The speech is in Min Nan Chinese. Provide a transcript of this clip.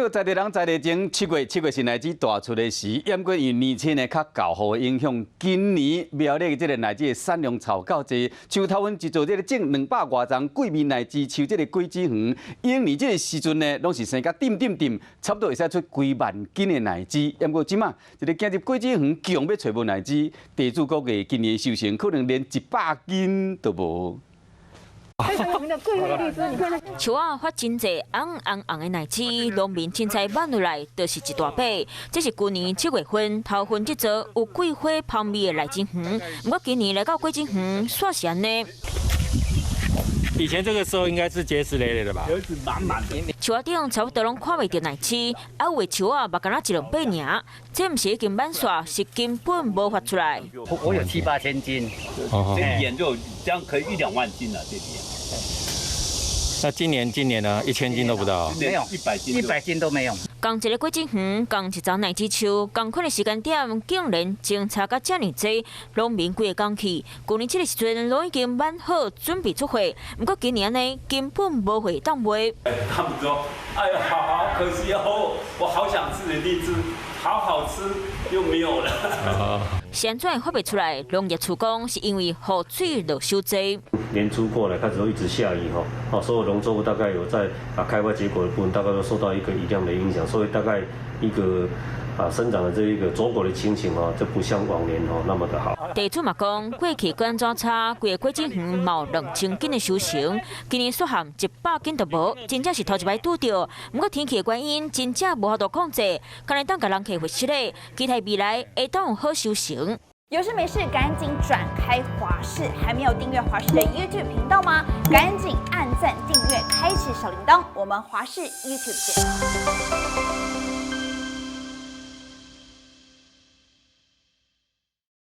少在地人在地前，7月7月是荔枝大出的時，毋過因為年前呢較厚雨的影響，今年苗栗的這個荔枝的產量超夠濟。像頭份一座這個種200外叢桂味荔枝樹，這個果子園，往年這個時陣呢，攏是生甲頂頂頂，差不多會使出幾萬斤的荔枝。毋過這馬這個行入果子園，強欲揣無荔枝，地主估計今年的收成可能連100斤都無。樹仔發真濟紅紅紅的荔枝，農民凊彩挽落來，就是一大把。這是舊年7月份頭份這座有桂花香味的荔枝園，毋過今年來到果子園，煞是按呢。以前這個時候應該是結實累累的吧？滿滿的。樹仔頂差不多攏看袂著荔枝，啊有的樹仔嘛敢若一兩把爾，這毋是已經挽煞，是根本無發出來。我有七八千斤，這眼就這樣可以一兩萬斤了，這邊。那今年呢？1000斤都不到，沒有，100斤，100斤都沒有。仝一个果子園，仝一叢荔枝樹，仝款的時間點，竟然相差甲遮爾濟，農民規个講去。舊年這个時陣攏已經挽好，準備出貨，毋過今年呢，根本無貨當賣。他們說：哎呀，好好可惜哦，我好想吃的荔枝，好好吃又沒有了。是按怎發袂出來？農業處講是因為雨水落傷濟。年初過來開始都一直下雨吼，哦，所有農作物大概有在開花結果的部分，大概都受到一個雨量的影響，所以大概一個生長的這一個坐果的情形哦，就不像往年哦那麼的好。地主嘛講，過去干怎差，規个果子園嘛有2000斤的收成，今年煞衲100斤都無，真正是頭一擺拄著。毋過天氣的原因，真正無法度控制，敢若當共人客回失咧，期待未來會當有好收成。有事沒事趕緊轉開華視，還沒有訂閱華視的 YouTube 頻道嗎？趕緊按讚訂閱，開啟小鈴鐺。我們華視 YouTube 見。